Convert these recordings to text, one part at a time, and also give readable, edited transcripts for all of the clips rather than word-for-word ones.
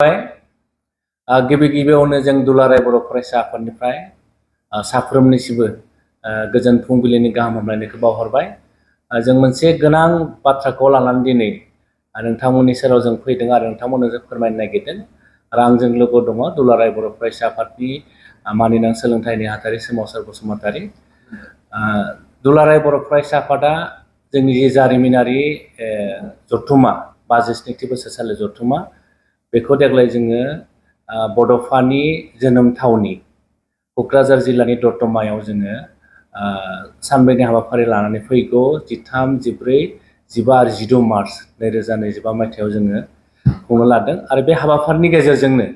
गिबि गिबियावनो जों दुलाराय बर' फरायसा आफादनिफ्राय साफ्रोमनिसिबो गोजोन फुंबिलिनि गाहाम हामलायनायखौ बावहरबाय। जों मोनसे गोनां बाथ्राखौ लानानै दिनै नोंथांमोननि सेराव जों फैदों आरो नोंथांमोननो जों फोरमायनो नागिरदों आरो आंजों लोगो दङ दुलाराय बर' फरायसा आफादनि मानिनां सोलोंथाइ नेहाथारि सोमावसार बसुमतारी। दुलाराय बर' फरायसा आफादा जोंनि जे जारिमिनारि जथुमा 52 बोसोरसालि जथुमा बेखौ देग्लाय जोङो बड'फानि जोनोम थावनि क'क्राझार जिल्लानि दतमायाव जोङो सानब्रैनि हाबाफारि लानानै फैगौ 13, 14, 15 आरो 16 मार्च 2025 मायथाइयाव जोङो खुंनो लादों आरो बे हाबाफारिनि गेजेरजोंनो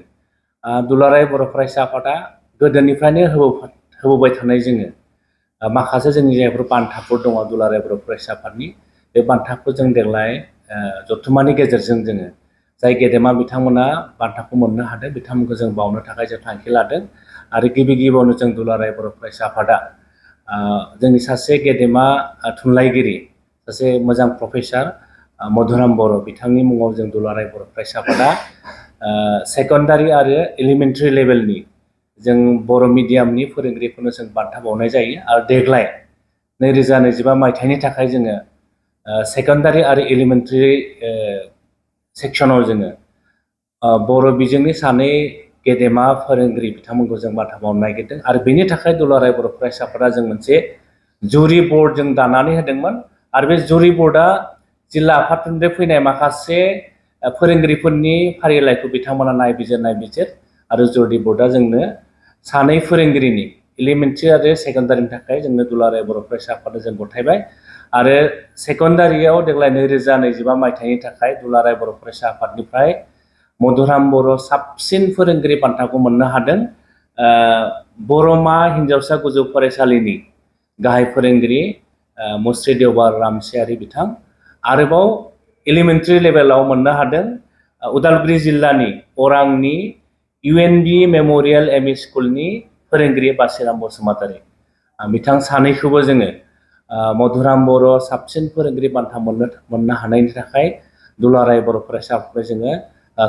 दुलाराय बर' फरायसा आफादा गोदोनिफ्रायनो होबोबाय थानाय जोङो माखासे जोंनि जायफोर बान्थाफोर दङ दुलाराय बर' फरायसा आफादनि बे बान्थाखौ जों देग्लाय जथुमानि गेजेरजों जोङो जाय गेदेमा बिथांमोना बान्थाखौ मोननो हादों बिथांमोनखौ जों बावनो थाखाय जों थांखि लादों आरो गिबि गिबियावनो जों दुलाराय बर' फरायसा आफादा जोंनि सासे गेदेमा थुनलाइगिरि सासे मोजां प्रफेसार मधुराम बर' बिथांनि मुङाव जों दुलाराय बर' फरायसा आफादा सेकेन्डारि आरो एलिमेन्टारि लेभेलनि जों बर' मिडियामनि फोरोंगिरिफोरनो जों बान्था बावनाय जायो आरो देग्लाय 2025 मायथाइनि थाखाय जोङो सेकेन्डारि आरो एलिमेन्टारि सेक्सनाव जोङो बर' बिजोंनि सानै गेदेमा फोरोंगिरि बिथांमोनखौ जों बान्था बावनो नागिरदों आरो बेनि थाखाय दुलाराय बर' फरायसा आफादा जों मोनसे जुरि बर्ड जों दानानै होदोंमोन आरो बे जुरि बर्डआ जिल्ला आफादनिफ्राय फैनाय माखासे फोरोंगिरिफोरनि फारिलाइखौ बिथांमोना नायबिजिर आरो जुरि बर्डआ जोंनो सानै फोरोंगिरिनि एलिमेन्टारि आरो सेकेन्डारिनि थाखाय जोंनो दुलाराय बर' फरायसा आफादनो जों गथायबाय आरो सेकेन्डारियाव देग्लाय 2025 मायथाइनि थाखाय दुलाराय बर' फरायसा आफादनिफ्राय मधुराम बर' साबसिन फोरोंगिरि बान्थाखौ मोननो हादों बर'मा हिन्जावसा गोजौ फरायसालिनि गाहाय फोरोंगिरि मुस्रि देवबार रामसियारि बिथां आरोबाव एलिमेन्टारि लेभेलाव मोननो हादों उदालगुरि जिल्लानि अरांनि UNB मेम'रियेल एमइ स्कुलनि फोरोंगिरि बासिराम बसुमतारी बिथां सानैखौबो जोङो मधुराम बर' साबसिन फोरोंगिरि बान्था मोननो हानायनि थाखाय दुलाराय बर' फरायसा आफादखौ जोङो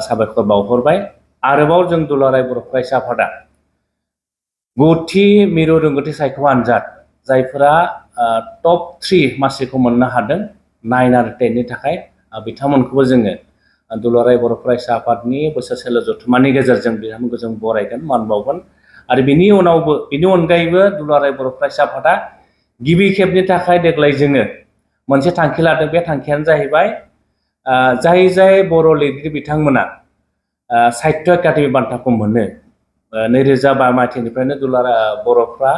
साबायखर बावहरबाय। आरोबाव जों दुलाराय बर' फरायसा आफादा 9थि मिरु रोंगौथि सायख' आनजाद जायफोरा टप 3 मासिखौ मोननो हादों 9 आरो 10 नि थाखाय बिथांमोनखौबो जोङो दुलाराय बर' फरायसा आफादनि बोसोरसेल' जथुमानि गेजेरजों बिथांमोनखौ जों बरायगोन मान बावगोन आरो बिनि अनगायैबो दुलाराय बर' फरायसा आफादा गिबि खेबनि थाखाय देग्लाय जोङो मोनसे थांखि लादों बे थांखियानो जाहैबाय जाय बर' लिरगिरि बिथांमोना साहित्य एकाडेमि बान्थाखौ मोनो 2005 मायथाइनिफ्रायनो दुलाराय बर'फ्रा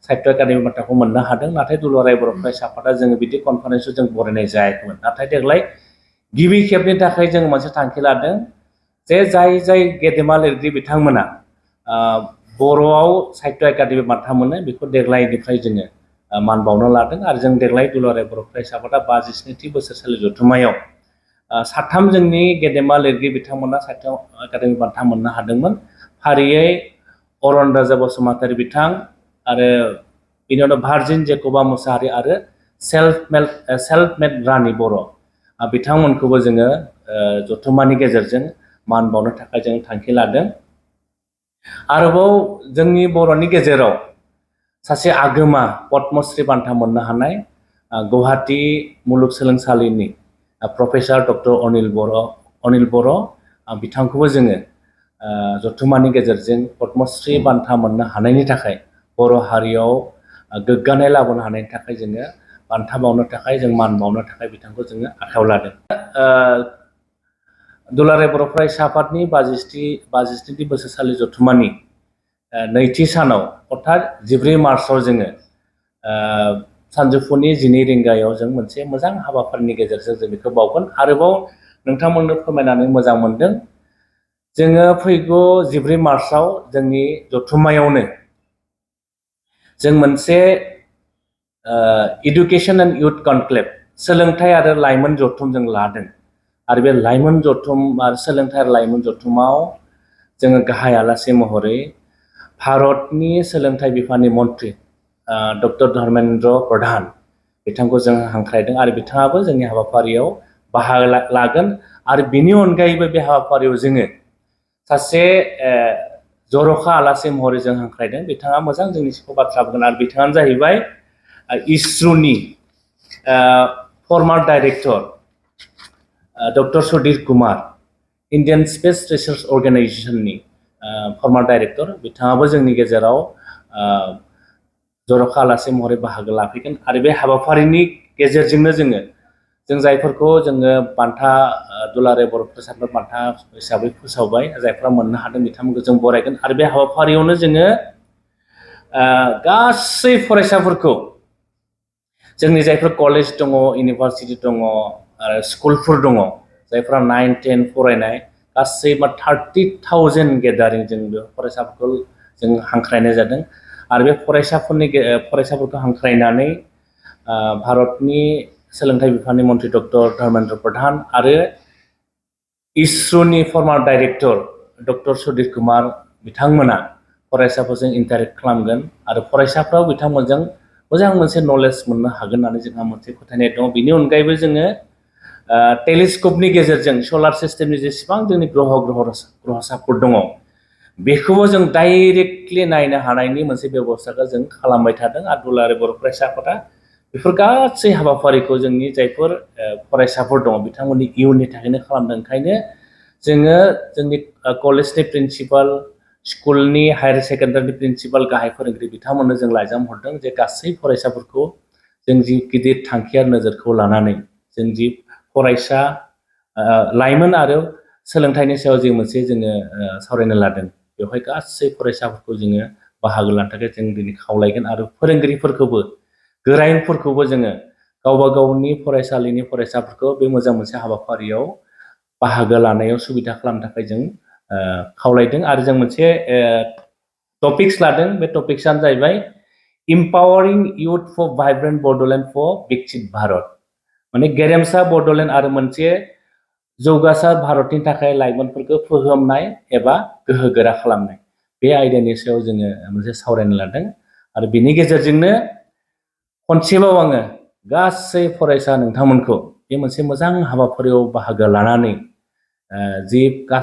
साहित्य एकाडेमि बान्थाखौ मोननो हादों नाथाय दुलाराय बर' फरायसा आफादा जोङो बिदि कनफारेन्सआव जों बरायनाय जायाखैमोन नाथाय देग्लाय गिबि खेबनि थाखाय जों मोनसे थांखि लादों जे जाय गेदेमा लिरगिरि बिथांमोना बर'आव साहित्य एकाडेमि बान्था मोनो बेखौ देग्लायनिफ्राय जोङो मान बावनो लादों आरो जों देग्लाय दुलाराय बर' फरायसा आफादा 52थि बोसोरसालि जथुमायाव 3 जोंनि गेदेमा लिरगिरि बिथांमोना साहित्य एकाडेमि बान्था मोननो हादोंमोन फारियै अरन राजा बसुमतारी बिथां आरो बिनि उनाव भार्जिन जेकबा मुसाहारि आरो सेल्फ मेड रानि बर' बिथांमोनखौबो जोङो जथुमानि गेजेरजों मान बावनो थाखाय जों थांखि लादों। आरोबाव जोंनि बर'नि गेजेराव सासे आगोमा पद्मश्री बान्था मोननो हानाय गुवाहाटी मुलुगसोलोंसालिनि प्रफेसार डक्टर अनिल बर' बिथांखौबो जोङो जथुमानि गेजेरजों पद्मश्री बान्था मोननो हानायनि थाखाय बर' हारियाव गोग्गानाय लाबोनो हानायनि थाखाय जोङो बान्था बावनो थाखाय जों मान बावनो थाखाय बिथांखौ जोङो आखायाव लादों। दुलाराय बर' फरायसा आफादनि 52थि बोसोरसालि जथुमानि नैथि सानाव अर्थात 14 मार्चआव जोङो सानजौफुनि 12 रिंगायाव जों मोनसे मोजां हाबाफारिनि गेजेरजों जों बेखौ बावगोन। आरोबाव नोंथांमोननो फोरमायनानै मोजां मोनदों जोङो फैगौ 14 मार्चआव जोंनि जथुमायावनो जों मोनसे इडुकेसन एन्ड इउथ कनक्लेभ सोलोंथाइ आरो लाइमोन जथुम जों लादों आरो बे लाइमोन जथुम आरो सोलोंथाइ आरो लाइमोन जथुमाव जोङो गाहाय आलासि महरै भारतनि सोलोंथाइ बिफाननि मन्त्रि डक्टर धर्मेन्द्र प्रधान बिथांखौ जों हांख्रायदों आरो बिथाङाबो जोंनि हाबाफारियाव बाहागो लागोन आरो बिनि अनगायैबो बे हाबाफारियाव जोङो सासे जर'खा आलासि महरै जों हांख्रायदों। बिथाङा मोजां जोंनि सिगाङाव बाथ्रा बुंगोन आरो बिथाङानो जाहैबाय इसर'नि former director doctor Sudhir Kumar, Indian space research अर्गेनाइजेशननि फर्मार डाइरेक्टर। बिथाङाबो जोंनि गेजेराव जर'खा आलासि महरै बाहागो लाफैगोन आरो बे हाबाफारिनि गेजेरजोंनो जों जायफोरखौ जोङो बान्था दुलाराय बर' फरायसाफोर बान्था हिसाबै फोसावबाय, जायफ्रा मोननो हादों बिथांमोनखौ जों बरायगोन आरो बे हाबाफारियावनो जोङो गासै फरायसाफोरखौ जोंनि जायफोर कलेज दङ, इउनिभारसिटि दङ आरो स्कुलफोर दङ, जायफ्रा 9, 10 फरायनाय गासै 30,000 गेदारिं जों बे फरायसाफोरखौ जों हांख्रायनाय जादों आरो बे फरायसाफोरखौ हांख्रायनानै भारतनि सोलोंथाइ बिफाननि मन्त्रि डक्टर धर्मेन्द्र प्रधान आरो इसर'नि former director doctor Sudhir Kumar बिथांमोना फरायसाफोरजों इन्टारेक्ट खालामगोन आरो फरायसाफ्राव बिथांमोनजों मोजां मोनसे नलेज मोननो हागोन होननानै जोंहा मोनसे फोथायनाय दङ। बिनि अनगायैबो जोङो टेलिस्क'पनि गेजेरजों सलार सिस्टेमनि जेसेबां जोंनि ग्रहसाफोर दङ बेखौबो जों डाइरेक्टलि नायनो हानायनि मोनसे बेब'स्थाखौ जों खालामबाय थादों आरो दुलाराय बर' फरायसाफोरा बेफोर गासै हाबाफारिखौ जोंनि जायफोर फरायसाफोर दङ बिथांमोननि इयुननि थाखायनो खालामदों। ओंखायनो जोङो जोंनि कलेजनि प्रिन्सिपाल, स्कुलनि हायार सेकेन्डारिनि प्रिन्सिपाल, गाहाय फोरोंगिरि बिथांमोननो जों लाइजाम हरदों जे गासै फरायसाफोरखौ जों जि गिदिर थांखि आरो नोजोरखौ लानानै जों जि फरायसा लाइमोन आरो सोलोंथाइनि सायाव जि मोनसे जोङो सावरायनो लादों बेवहाय गासै फरायसाफोरखौ जोङो बाहागो लानो थाखाय जों दिनै खावलायगोन आरो फोरोंगिरिफोरखौबो गोरायुंफोरखौबो जोङो गावबा गावनि फरायसालिनि फरायसाफोरखौ बे मोजां मोनसे हाबाफारियाव बाहागो लानायाव सुबिदा खालामनो थाखाय जों खावलायदों आरो जों मोनसे टपिक्स लादों। बे टपिक्सआनो जाहैबाय empowering youth for vibrant Bodoland for Viksit Bharat, माने गेरेमसा बड'लेण्ड आरो मोनसे जौगासार भारतनि थाखाय लाइमोनफोरखौ फोहोमनाय एबा गोहोगोरा खालामनाय, बे आयदानि सायाव जोङो मोनसे सावरायनो लादों आरो बिनि गेजेरजोंनो खनसेबाव आङो गासै फरायसा नोंथांमोनखौ बे मोनसे मोजां हाबाफारियाव बाहागो लानानै जि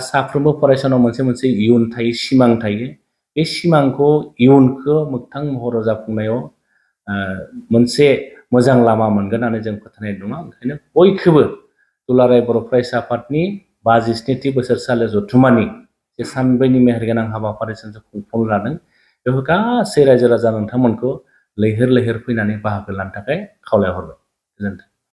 साफ्रोमबो फरायसानाव मोनसे इयुन थायो, सिमां थायो, बे सिमांखौ इयुनखौ मोगथां महराव जाफुंनायाव मोनसे मोजां लामा मोनगोन होननानै जों फोथायनाय दङ। ओंखायनो बयखौबो दुलाराय बर' फरायसा आफादनि 57थि बोसोरसालि जथुम्मानि जे सानब्रैनि मेहेरगोनां हाबाफारिजों जों खुंफुंनो लादों बेफोर गासै रायजो राजा नोंथांमोनखौ लैहोर लैहोर फैनानै बाहागो लानो थाखाय खावलायहरबाय। गोजोन्थों।